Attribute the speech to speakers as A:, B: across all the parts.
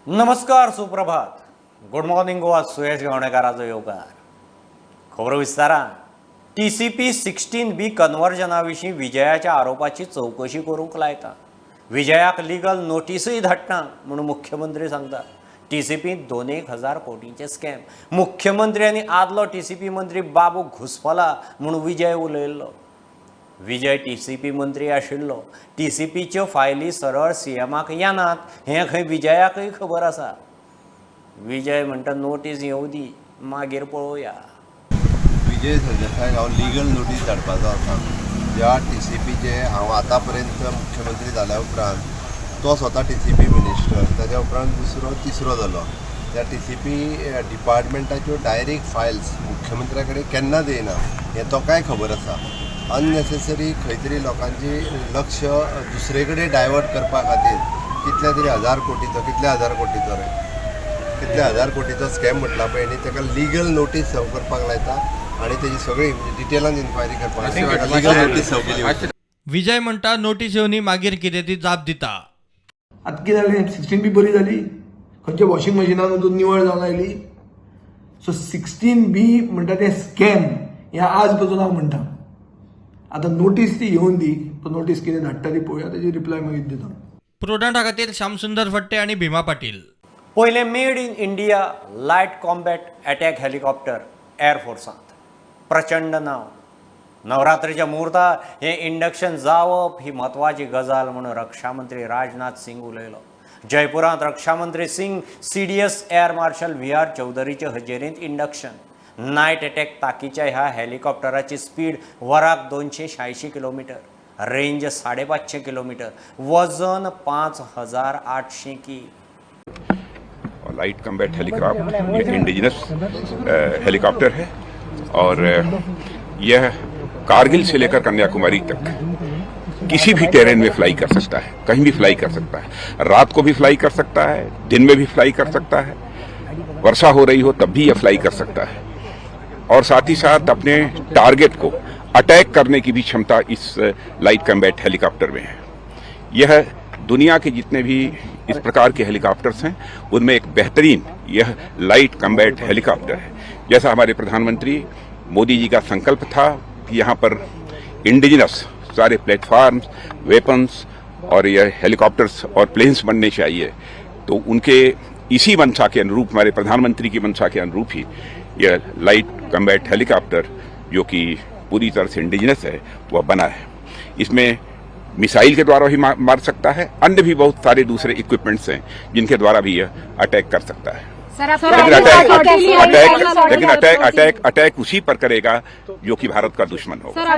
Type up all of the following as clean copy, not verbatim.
A: नमस्कार, सुप्रभात, good morning Goa. सुयश गावणेकाराचो येवकार. खबरो विस्तारान. TCP 16B कन्वर्जना विशीं विजयाच्या आरोपाची चवकशी करूंक लायता. विजयाक लिगल नोटीसूय धाडटा म्हणून मुख्यमंत्री सांगता. TCP 2,000 कोटींचे स्कॅम. मुख्यमंत्री आनी आदलो TCP मंत्री बाबू घुसपला म्हणून विजय उलयल्लो. विजय TCP मंत्री आशिल्लो. TCPच्यो फायली सरळ CMाक येनात हें खंय विजयाकय खबर आसा. विजय म्हणटा नोटीस येवं दी, मागीर पळोवया.
B: विजय सरदेसाय हांव लिगल नोटीस धाडपाचो आसा. ज्या TCPचे हांव आतां पर्यंत मुख्यमंत्री जाल्या उपरांत तो स्वता TCP minister, ताज्या उपरांत दुसरो तिसरो जालो. त्या TCP डिपार्टमेंटाच्यो डायरेक्ट फायल्स मुख्यमंत्र्या कडेन केन्नाच येयना हें तो कांय खबर आसा. अननेसेसरी खंय तरी लोकांची लक्ष दुसरे कडेन डायवर्ट करपा खातीर कितल्या तरी हजार कोटीचो, कितल्या हजार कोटीचो रे, कितल्या हजार कोटीचो स्कॅम म्हटला पळय न्ही, ताका लिगल नोटीस सर्व करपाक लायता आनी तेजी सगळी डिटेलान इन्क्वायरी करपाक लिगल नोटीस सर्व केली.
C: विजय म्हणटा नोटीस येवनी मागीर कितें ती जाप दिता.
D: आतां कितें जालें, 16B बरी जाली, खंयच्या वॉशिंग मशिनान वचून निवळ जावन आयली. सो 16B म्हणटा तें स्कॅम हें आज पसून हांव म्हणटा. आतां नोटीस ती येवन दी, तो नोटीस कितें धाडटा ती पळोवया, तेजी रिप्लाय मागीर दिता.
C: प्रोडंटा खातीर श्यामसुंदर फट्टे आनी भीमा पाटील.
A: पयलें made in India light combat attack helicopter एअरफोर्सांत. प्रचंड नांव. नवरात्रीच्या मुहूर्तार हें इंडक्शन जावप ही म्हत्वाची गजाल म्हणून रक्षामंत्री राजनाथ सिंग उलयलो. जयपुरांत रक्षामंत्री Singh CDS air marshal VR चौधरीचे हजेरींत इंडक्शन. नायट अटॅक ताकीच्या ह्या हेलिकॉप्टराची स्पीड वराक 286 किलोमीटर, रेंज 550 किलोमीटर, वजन 5800 कील.
E: लाइट कम्बैट हेलीकॉप्टर ये इंडिजिनस हेलीकॉप्टर है और यह कारगिल से लेकर कन्याकुमारी तक किसी भी टेरेन में फ्लाई कर सकता है, कहीं भी फ्लाई कर सकता है. रात को भी फ्लाई कर सकता है, दिन में भी फ्लाई कर सकता है, वर्षा हो रही हो तब भी यह फ्लाई कर सकता है और साथ ही साथ अपने टारगेट को अटैक करने की भी क्षमता इस लाइट कम्बैट हेलीकॉप्टर में है. यह दुनिया के जितने भी इस प्रकार के हेलीकॉप्टर्स हैं उनमें एक बेहतरीन यह लाइट कम्बैट हेलीकॉप्टर है. जैसा हमारे प्रधानमंत्री मोदी जी का संकल्प था कि यहाँ पर इंडिजिनस सारे प्लेटफॉर्म्स, वेपन्स और यह हेलीकॉप्टर्स और प्लेन्स बनने चाहिए, तो उनके इसी मंशा के अनुरूप, हमारे प्रधानमंत्री की मंशा के अनुरूप ही यह लाइट कम्बैट हेलीकॉप्टर जो कि पूरी तरह से इंडिजिनस है वह बना है. इसमें मिसाइल के द्वारा भी मार सकता है, अन्य भी बहुत सारे दूसरे इक्विपमेंट्स हैं जिनके द्वारा भी यह अटैक कर सकता है. लेकिन अटैक अटैक उसी पर करेगा जो कि भारत का दुश्मन होगा.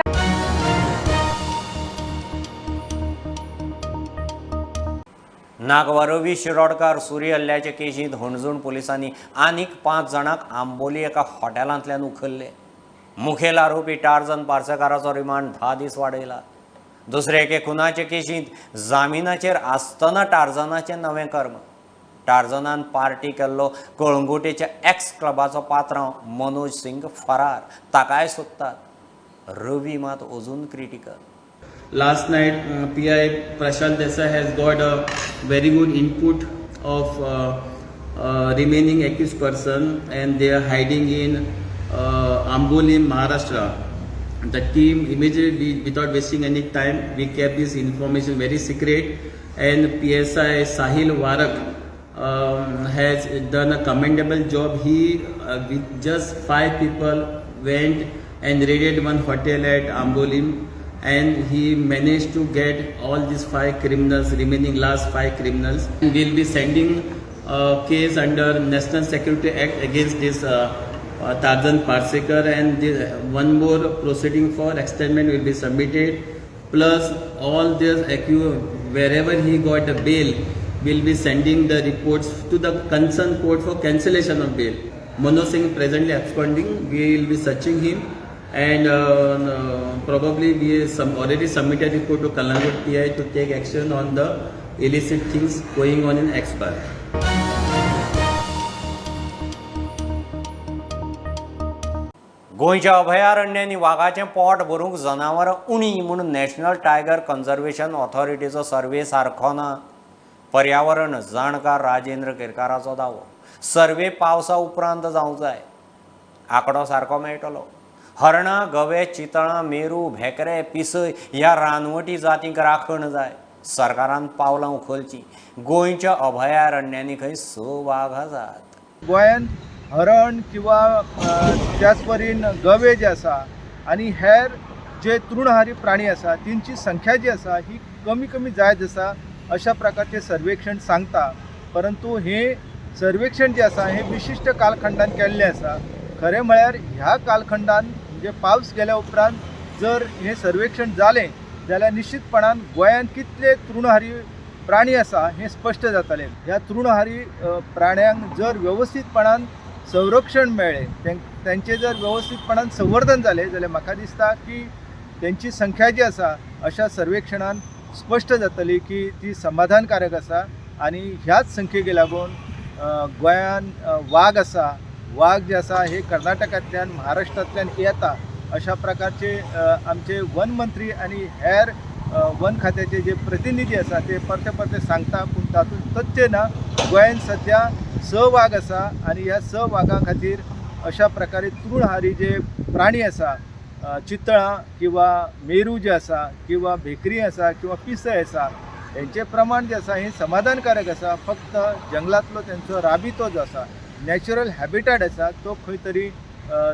A: नागवा रवी शिरोडकार सुरी हल्ल्याचे केशींत हणजूण पोलिसांनी आनीक 5 जाणांक आंबोली एका हॉटेलांतल्यान उखल्ले. मुखेल आरोपी टार्जन पार्सेकाराचो रिमांड 10 दीस वाडयला. दुसरे एके खुनाचे केशींत जामिनाचेर आसतना टार्जनाचें नवें कर्म. टार्जनान पार्टी केल्लो कळंगुटेच्या एक्स क्लबाचो पात्रांव मनोज सिंग फरार, ताकाय सोदतात. रवी मात अजून critical.
F: Last night PI Prashant Desai has got a very good input of remaining accused person and they are hiding in Ambolim, Maharashtra. The team immediately, without wasting any time, we kept this information very secret and PSI Sahil Warak has done a commendable job. He with just 5 people went and raided one hotel at Ambolim and he managed to get all these 5 criminals, remaining last 5 criminals. We will be sending a case under National Security Act against this Tarzan Parsekar and one more proceeding for externment will be submitted. Plus all this accused, wherever he got a bail, will be sending the reports to the concerned court for cancellation of bail. Manoj Singh presently absconding, we will be searching him and probably we some already submitted report to Kalangut PI to take action on the illicit things going on in X-Bar.
A: गोंयच्या अभयारण्यांनी वागाचें पोट भरूंक जनावरां उणी म्हूण national tiger conservation ऑथॉरिटीचो survey सारको ना. पर्यावरण जाणकार राजेंद्र केरकाराचो दावो. सर्वे पावसा उपरांत जावंक जाय, आंकडो सारको मेळटलो. हरणां, गवे, चितळां, मेरू, भेकरे, पिसय ह्या रानवटी जातींक राखण जाय. सरकारान पावलां उखलचीं. गोंयच्या अभयारण्यांनी खंय 6 वाग आसात.
G: गोंयांत हरण किंवा त्याच परीन गवे जे आसा आनी हेर जे तृणहारी प्राणी आसा तेंची संख्या जी आसा ही कमी कमी जायत आसा अशा प्रकारचें सर्वेक्षण सांगता. परंतु हें सर्वेक्षण जें आसा हें विशिश्ट कालखंडान केल्लें आसा. खरें म्हळ्यार ह्या कालखंडान म्हणजे पावस गेल्या उपरांत जर हें सर्वेक्षण जालें जाल्यार निश्चितपणान गोंयांत कितले तृणहारी प्राणी आसा हें स्पश्ट जातलें. ह्या तृणहारी प्राण्यांक जर वेवस्थीतपणान संरक्षण मेळ्ळें, तेंचें जर वेवस्थीतपणान संवर्धन जालें जाल्यार म्हाका दिसता की तेंची संख्या जी आसा अशा सर्वेक्षणान स्पश्ट जातली की ती समाधानकारक आसा. आनी ह्याच संख्येक लागून गोंयान वाग आसा, वाग जे आसा हे कर्नाटकांतल्यान महाराष्ट्रांतल्यान येता अशा प्रकारचे आमचे वन मंत्री आनी हेर वन खात्याचे जे प्रतिनिधी आसा ते परते परते सांगता, पूण तातूंत तथ्य ना. गोंयांत सद्या 6 वाग आसा आनी ह्या 6 वागां खातीर अशा प्रकारे तृणहारी जे प्राणी आसा, चितळां किंवा मेरू जे आसा किंवा भेकरी आसा किंवा पिसय आसा हेंचें प्रमाण जें आसा हें समाधानकारक आसा. फक्त जंगलांतलो तेंचो राबितो जो आसा, नॅचरल हॅबिटेट आसा तो खंय तरी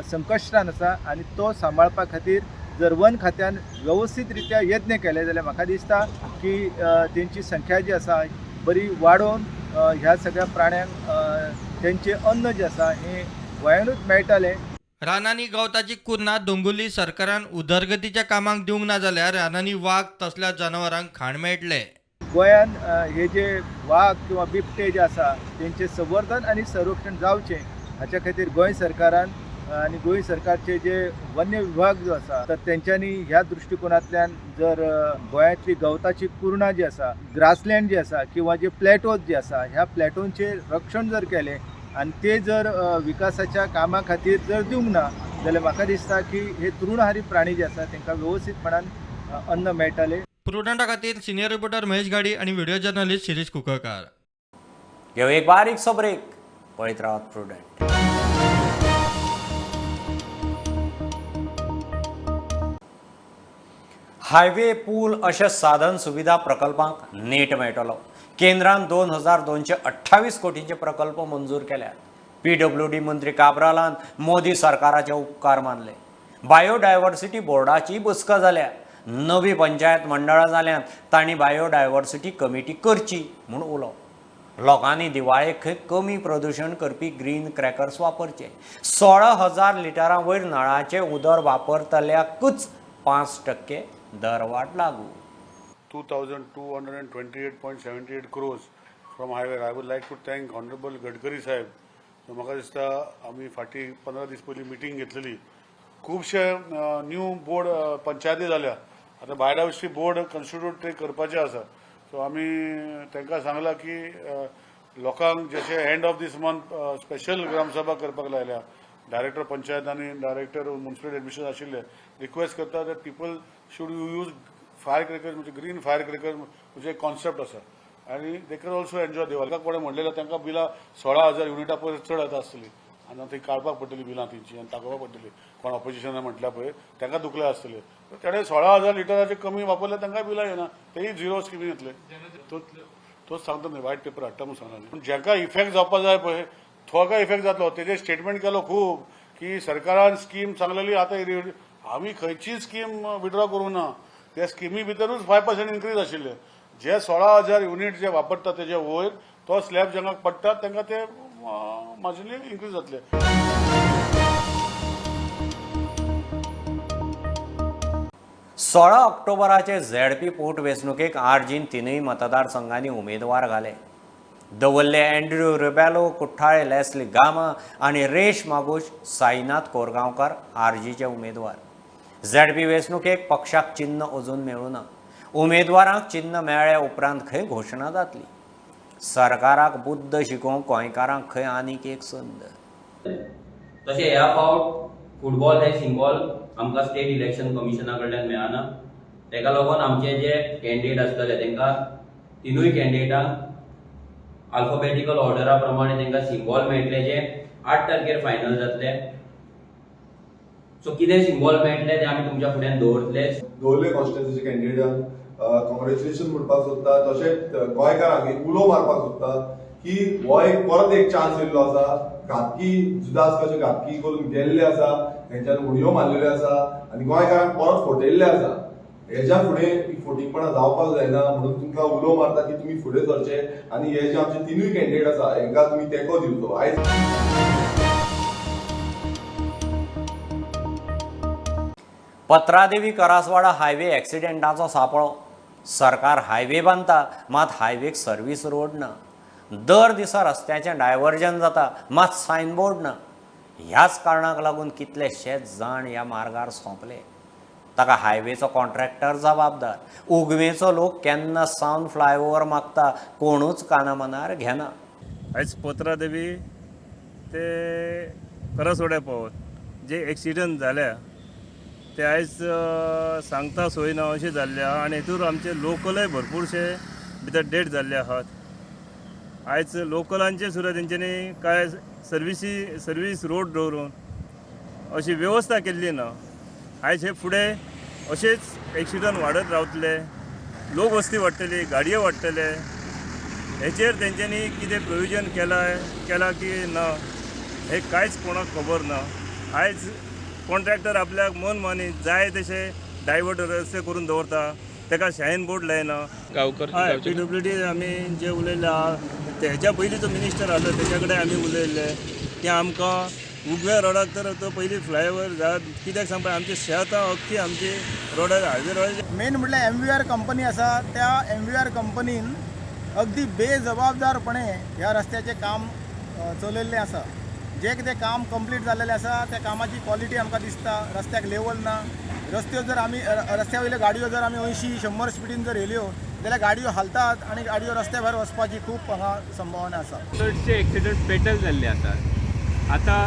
G: संकश्टान आसा आनी तो सांबाळपा खातीर जर वन खात्यान वेवस्थीत रित्या यत्न केले जाल्यार म्हाका दिसता की तेंची संख्या जी आसा बरी वाडोवन ह्या सगळ्या प्राण्यांक तेंचें अन्न जें आसा हें गोंयानूच मेळटालें.
C: रानांनी गवताची कुर्ना दोंगुल्ली सरकारान उदरगतीच्या कामाक दिवंक ना जाल्यार रानांनी वाग तसल्या जनावरांक खाण मेळटलें.
G: गोंयान हे जे वाग किंवा बिबटे जे आसा तेंचें संवर्धन आनी संरक्षण जावचें हाच्या खातीर गोंय सरकारान आनी गोंय सरकारचे जे वन्य विभाग जो आसा तर तेंच्यांनी ह्या दृश्टिकोनांतल्यान जर गोंयांतली गवताची कुर्णां जी आसा, ग्रासलँड जी आसा किंवा जे प्लॅटोज जे आसा ह्या प्लॅटोंचें रक्षण जर केलें आनी ते जर विकासाच्या कामा खातीर जर दिवंक ना जाल्यार म्हाका दिसता की हे तृणहारी प्राणी जे आसा तांकां वेवस्थीतपणान अन्न मेळटालें.
C: प्रुडंटा खातीर सिनियर रिपोर्टर महेश घाडी आणि व्हिडिओ जर्नलिस्ट शिरीष कुकळकार.
A: घेऊ एक बारीकसो ब्रेक, पळयत रावात प्रुडंट. हायवे, पूल अशा साधन सुविधा प्रकल्पांक नेट मेळटलो. केंद्रान 2228 कोटींचे प्रकल्प मंजूर केल्यात. PWD मंत्री काब्रालान मोदी सरकाराचे उपकार मानले. बायोडायव्हर्सिटी बोर्डाची बसका जाल्या. नवी पंचायत मंडळां जाल्यात तांणी बायोडायव्हर्सिटी कमिटी करची म्हूण उलो. लोकांनी दिवाळेक खंय कमी प्रदूशण करपी ग्रीन क्रॅकर्स वापरचे. 16,000 लिटरां वयर नळाचें उदक वापरतल्याकूच 5% दरवाड लागू.
H: 2,228.78 crores from highway. I would like to thank Honorable Gadkari Saheb. म्हाका दिसता आमी फाटीं 15 दीस पयलीं मिटींग घेतलेली. खुबशे न्यू बोर्ड पंचायती जाल्या. आतां बायोडायवर्सिटी बोर्ड कॉन्स्टिट्यूट ते करपाचें आसा. सो आमी तांकां सांगलां की लोकांक जशें end of this month special Gramsabha करपाक लायल्या. डायरेक्टर पंचायत आनी डायरेक्टर म्युनिसिपल एडमिनिस्ट्रेशन आशिल्ले रिक्वेस्ट करता that people should use fire crackers, म्हणजे ग्रीन फायर क्रॅकर्स म्हणजे एक कॉन्सेप्ट आसा आनी they can also enjoy Diwali. कोणें म्हणलेलें तांकां बिलां 16,000 युनिटां परस चड येता आसतली आनी ती काडपाक पडटली बिलां तेंची आनी दाखोवपाक पडटली. कोण ऑपोजिशनान म्हटल्यार पळय तांकां दुखले आसतले. तेणें 16,000 लिटराचे कमी वापरले तांकां बिलां येना, तेय झिरो स्किमी येतले. तोच सांगता न्ही, वायट पेपर हाडटा म्हूण सांगला. पूण जाका इफेक्ट जावपा जाय पळय थोडो इफेक्ट जातलो. तेजेर स्टेटमेंट केलो खूब की सरकारान स्कीम सांगलेली, आतां आमी खंयचीच स्कीम विड्रॉ करूंक ना. त्या स्किमी भितरूच 5% इन्क्रीज आशिल्ले. जे 16,000 युनिट जे वापरता तेजे वयर तो स्लॅब जांकां पडटा तांकां ते मार्जिनली इन्क्रीज जातले.
A: 16 ऑक्टोबराचे ZP पोटवेंचणुकेक आरजीन 3 मतदारसंघांनी उमेदवार घाले. दवल्ले अँड्र्यू रिबेलो, कुठ्ठाळे लेस्ली गामा आनी रेश मागूश साईनाथ कोरगांवकार आरजीचे उमेदवार. ZP वेंचणुकेक पक्षाक चिन्ह अजून मेळूं ना. उमेदवारांक चिन्ह मेळ्ळे उपरांत खंय घोशणा जातली. सरकाराक बुद्द शिकोवंक गोंयकारांक खंय आनीक एक संद.
I: तशें ह्या फावट फुटबॉल हे सिंबॉल आमकां स्टेट इलेक्शन कमिशना कडल्यान मेळना. तेका लागून आमचे जे कॅन्डिडेट आसतले तांकां 3 कॅन्डिडेटांक अल्फाबेटिकल ऑर्डरा प्रमाणे तांकां सिम्बॉल मेळटले जे 8 तारखेर फायनल जातले. सो कितें सिम्बॉल मेळटले ते आमी तुमच्या फुड्यान दवरतले.
J: दवर्ले कॉन्स्टिट्युएन्सीच्या कॅन्डिडेटांक कॉंग्रेच्युलेशन म्हणपाक सोदता, तशेंच गोंयकारांक एक उलो मारपाक सोदता की हो एक परत एक चान्स येयल्लो आसा. घातकी जुदास कशे घातकी करून गेल्ले आसा, तेंच्यान उडयो मारलेल्यो आसा आनी गोंयकारांक परत फटयल्ले आसा. हेज्या फुडें ही फटींगपणां जावपाक जायना म्हणून तुमकां उलो मारता की तुमी फुडें सरचे आनी हे जे आमचे तिनूय कॅन्डिडेट आसा हेंकां तुमी तेंको दिवचो. आयज
A: पत्रादेवी करासवाडा हायवे एक्सिडेंटाचो सापळो. सरकार हायवे बांदता मात हायवेक सर्वीस रोड ना. दर दिसा रस्त्याचें डायवर्जन जाता मात सायनबोर्ड ना. ह्याच कारणाक लागून कितलेशेच जाण ह्या मार्गार सोंपले. ताका हायवेचो कॉन्ट्रॅक्टर जबाबदार. उगवेचो लोक केन्ना सावन फ्लायओवर मागता, कोणूच काना मनार घेना.
K: आयज पत्रादेवी ते करासवाड्या पावत जे एक्सिडंट जाल्या ते आयज सांगता सोय ना अशें जाल्ले आहा आनी हेतूर आमचे लोकलय भरपूरशे भितर डेड जाल्ले आहात. आयज लोकलांचे सुद्दां तेंच्यांनी कांय सर्वीस रोड दवरून अशी वेवस्था केल्ली ना. आयज हे फुडें अशेंच एक्सिडंट वाडत रावतले, लोक वस्ती वाडटली, गाडयो वाडटले. हेचेर तेंच्यांनी कितें प्रोविजन केलां की ना हें कांयच कोणाक खबर ना. आयज कॉन्ट्रॅक्टर आपल्याक मन मानी जाय तशें डायवर्ट रस्ते करून दवरता, ताका शायन बोर्ड लायना.
F: गांवकर
K: हय, PWD आमी जे उलयले आहा तेच्या पयलीं जो मिनिस्टर आसलो तेच्या कडेन आमी उलयल्ले ते आमकां उगव्या रोडाक तर तो पयलीं फ्लायओवर जाय. कित्याक सांगपा आमची शेतां अख्खी आमची रोडार हायवे रोडार.
L: मेन म्हटल्यार MVR company आसा, त्या MVR कंपनीन अगदी बेजबाबदारपणे ह्या रस्त्याचें काम चलयल्लें आसा. जे कितें काम कंप्लीट जाल्लें आसा त्या कामाची क्वॉलिटी आमकां दिसता. रस्त्याक लेवल ना. रस्त्यो जर आमी रस्त्या वयल्यो गाडयो जर आमी 80-100 स्पिडीन जर येयल्यो जाल्यार गाडयो हालतात आनी गाडयो रस्त्या भायर वचपाची खूब हांगा संभावना आसा.
F: चडशे एक्सिडंट फेटल जाल्ले आसात. आतां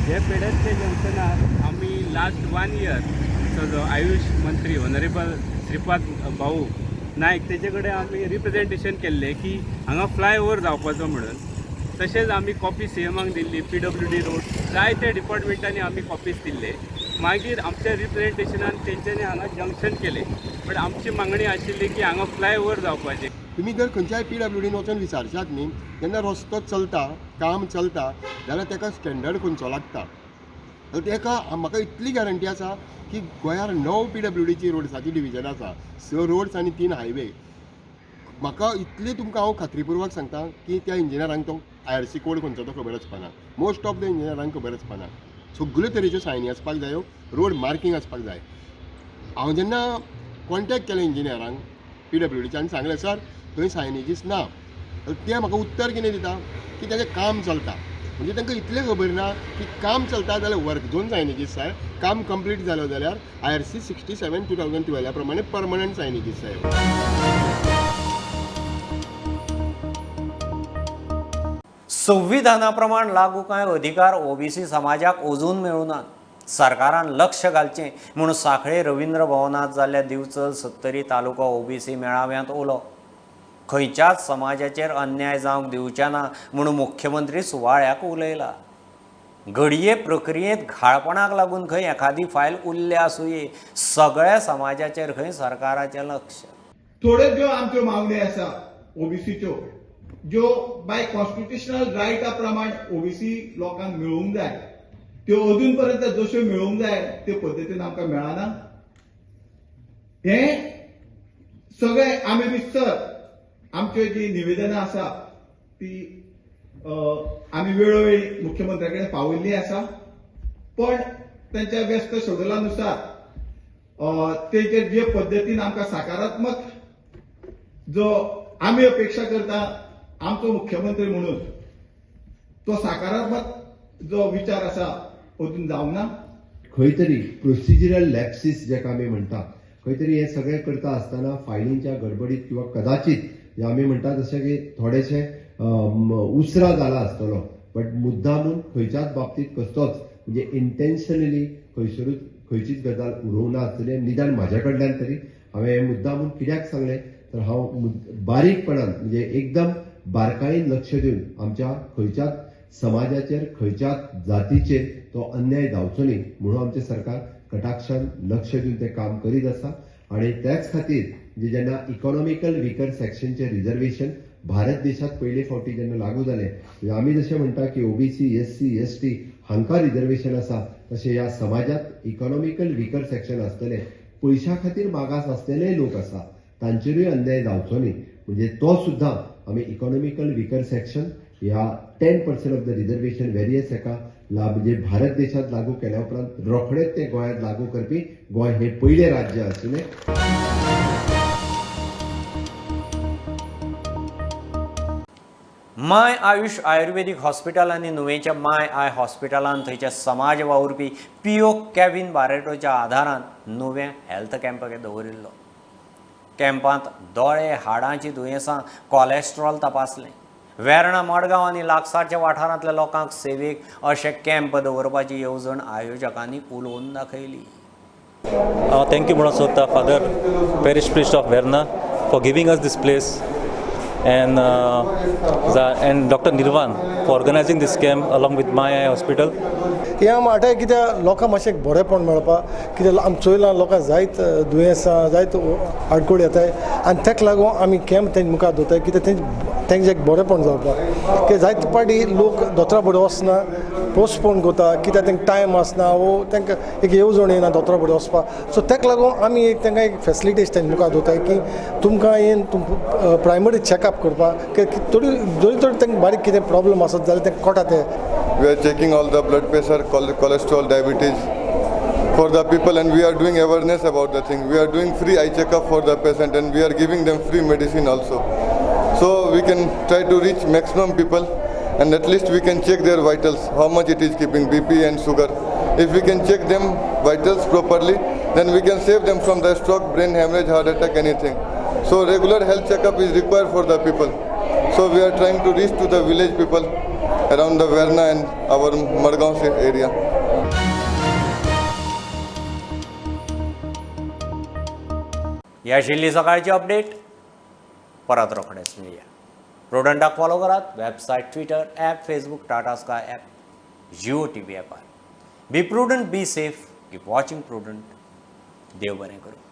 F: हे पेडणचे जंक्शनार आमी लास्ट 1 इयर आमचो जो आयुश मंत्री ऑनरेबल श्रीपाद भाऊ नायक तेचे कडेन आमी रिप्रेजेंटेशन केल्लें की हांगा फ्लायओवर जावपाचो म्हणून. तशेंच आमी कॉपी CMाक दिल्ली, PWD road जायते डिपार्टमेंटांनी आमी कॉपीज दिल्ले. मागीर आमच्या रिप्रेजेंटेशनान तेंच्यांनी हांगा जंक्शन केलें, बट आमची मागणी आशिल्ली की हांगा फ्लायओवर जावपाचें.
B: तुमी जर खंयच्याय PWDन वचून विचारशात न्ही, जेन्ना रस्तो चलता, काम चलता जाल्यार ताका स्टँडर्ड खंयचो लागता. ताका म्हाका इतली गॅरंटी आसा की गोंयार 9 PWDची रोड्साची डिविजन आसा, 6 रोड्स आनी 3 हायवे. म्हाका इतली तुमकां हांव खात्रीपुर्वक सांगता की त्या इंजिनियरांक तो IRC code खंयचो तो खबर आसपाना. मोस्ट ऑफ the इंजिनियरांक खबर आसपाना. सगल्यो तरेच्यो सायनी आसपाक जायो, रोड मार्कींग आसपाक जाय. हांव जेन्ना कॉन्टेक्ट केलें इंजिनियरांक PWDच्या आनी सांगलें सर थंय सायनेजीस ना, ते म्हाका उत्तर कितें दिता की ताजें काम चलता. म्हणजे तांकां इतलें खबर ना की काम चलता जाल्यार वर्क झोन सायनेजीस जाय, काम कंप्लीट जालो जाल्यार IRC 67/2012 प्रमाणे परमनंट सायनेजीस जाय.
A: संविधाना प्रमाण लागू कांय अधिकार OBC समाजाक अजून मेळुनात. सरकारान लक्ष घालचें म्हूण सांखळे रवींद्र भवनांत जाल्ल्या दिवचल सत्तरी तालुका OBC मेळाव्यांत उलो. खंयच्याच समाजाचेर अन्याय जावंक दिवचे ना म्हूण मुख्यमंत्री सुवाळ्याक उलयला. घडये प्रक्रियेंत घाळपणाक लागून खंय एखादी फायल उरल्या आसुये. सगळ्या समाजाचेर खंय सरकाराचें लक्ष.
M: थोड्यो ज्यो आमच्यो मागण्यो आसा OBCच्यो ज्यो बाय कॉन्स्टिट्युशनल रायटा प्रमाण OBC लोकांक मेळूंक जाय त्यो अजून पर्यंत जश्यो मेळूंक जाय ते पद्दतीन आमकां मेळना. हें सगळें आमी रितसर आमच्यो जी निवेदनां आसा ती आमी वेळोवेळी मुख्यमंत्र्या कडेन पावयल्ली आसा, पण तांच्या व्यस्त शेड्युला नुसार तेजेर जे पद्दतीन आमकां सकारात्मक जो आमी अपेक्षा करता आमचो मुख्यमंत्री म्हणून तो सकारात्मक जो विचार आसा अजून जावंक ना.
B: खंय तरी प्रोसिजरल लॅप्सीस जेका आमी म्हणटा, खंय तरी हें सगळें करता आसतना फायलींच्या गडबडीत किंवा कदाचित आमी म्हणटा तशें की थोडेशें उसरा जाला आसतलो, बट मुद्दामून खंयच्याच बाबतींत कसलोच म्हणजे इंटेन्शनली खंयसरूच खंयचीच गजाल उलोवंक ना आसतली. निदान म्हाज्या कडल्यान तरी हांवें हें मुद्दामून कित्याक सांगलें तर हांव बारीकपणान म्हणजे एकदम बारकायेन लक्ष दिवन आमच्या खंयच्याच समाजाचेर खंयच्याच जातीचेर तो अन्याय जावचो न्ही म्हणून आमचें सरकार कटाक्षान लक्ष दिवन तें काम करीत आसा. आनी त्याच खातीर म्हणजे जेन्ना इकॉनॉमिकल विकर सेक्शनचें रिजर्वेशन भारत देशांत पयले फावटी जेन्ना लागू जालें, आमी जशें म्हणटा की ओबीसी, एससी, एसटी हांकां रिजर्वेशन आसा, तशें ह्या समाजांत इकॉनॉमिकल विकर सेक्शन आसतले, पयशां खातीर मागास आसलेलेय लोक आसा, तांचेरूय अन्याय जावचो न्ही म्हणजे तो सुद्दां आमी इकॉनॉमिकल विकर सेक्शन ह्या 10% ऑफ the reservation various हेका म्हणजे भारत देशांत लागू केल्या उपरांत रोखडेच ते गोंयांत लागू करपी गोंय हे पयलें राज्य आशिल्लें.
A: My Ayush Ayurvedic hospital आनी नुवेंच्या my I हॉस्पिटलान थंयच्या समाज वावुरपी पी.ओ. केविन बारेटोच्या आदारान नुवें हेल्थ कॅम्प दवरिल्लो. कॅम्पांत दोळे, हाडांची दुयेंसां, कॉलेस्ट्रॉल तपासलें. वेर्णा, मडगांव आनी लागसारच्या वाठारांतल्या लोकांक सेवेक अशे कॅम्प दवरपाची येवजण आयोजकांनी उलोवन दाखयली.
N: Thank you म्हणून सोदता father parish priest of Verna for giving us this place and Dr. Nirvan for organizing this camp along with My Eye Hospital.
O: ह्या माटे कित्याक लोकांक मातशें बरेंपण मेळपाक, कित्याक आमी चोयलां लोकांक जायत दुयेंसां जायत आडखळ येताय आनी ताका लागून आमी कॅम्प तेंचे मुखार दवरताय कित्याक तेंचें एक बरेंपण जावपाक. कित्याक जायते पाटी लोक दोतोरा फुडें वचना, पोस्टपोन करता कित्याक तांकां टायम आसना वो तांकां एक येवजण येना दोतोरा फुडें वचपाक. सो ताका लागून आमी एक तांकां एक फेसिलिटीज तेंचे मुखार दवरताय की तुमकां येवन तुमकां प्रायमरी चॅकअप करपाक, थोडी जरी तर तांकां बारीक कितें प्रॉब्लम आसत जाल्यार तांकां कळटा ते.
P: We are checking all the blood pressure, cholesterol, diabetes for the people, and we are doing awareness about the thing. We are doing free eye checkup for the patient and we are giving them free medicine also. So we can try to reach maximum people and at least we can check their vitals, how much it is keeping, BP and sugar. If we can check them vitals properly, then we can save them from the stroke, brain hemorrhage, heart attack, anything. So regular health checkup is required for the people. So we are trying to reach to the village people around the Verna and our Margaon area.
A: या आशिल्ली सकाळची update. परत रोखडेच मेळया. प्रुडंटाक follow करात website, Twitter, app, Facebook, Tata Sky app, Jio TV ॲपार. Be prudent, be safe, keep watching Prudent. देव बरें करूं.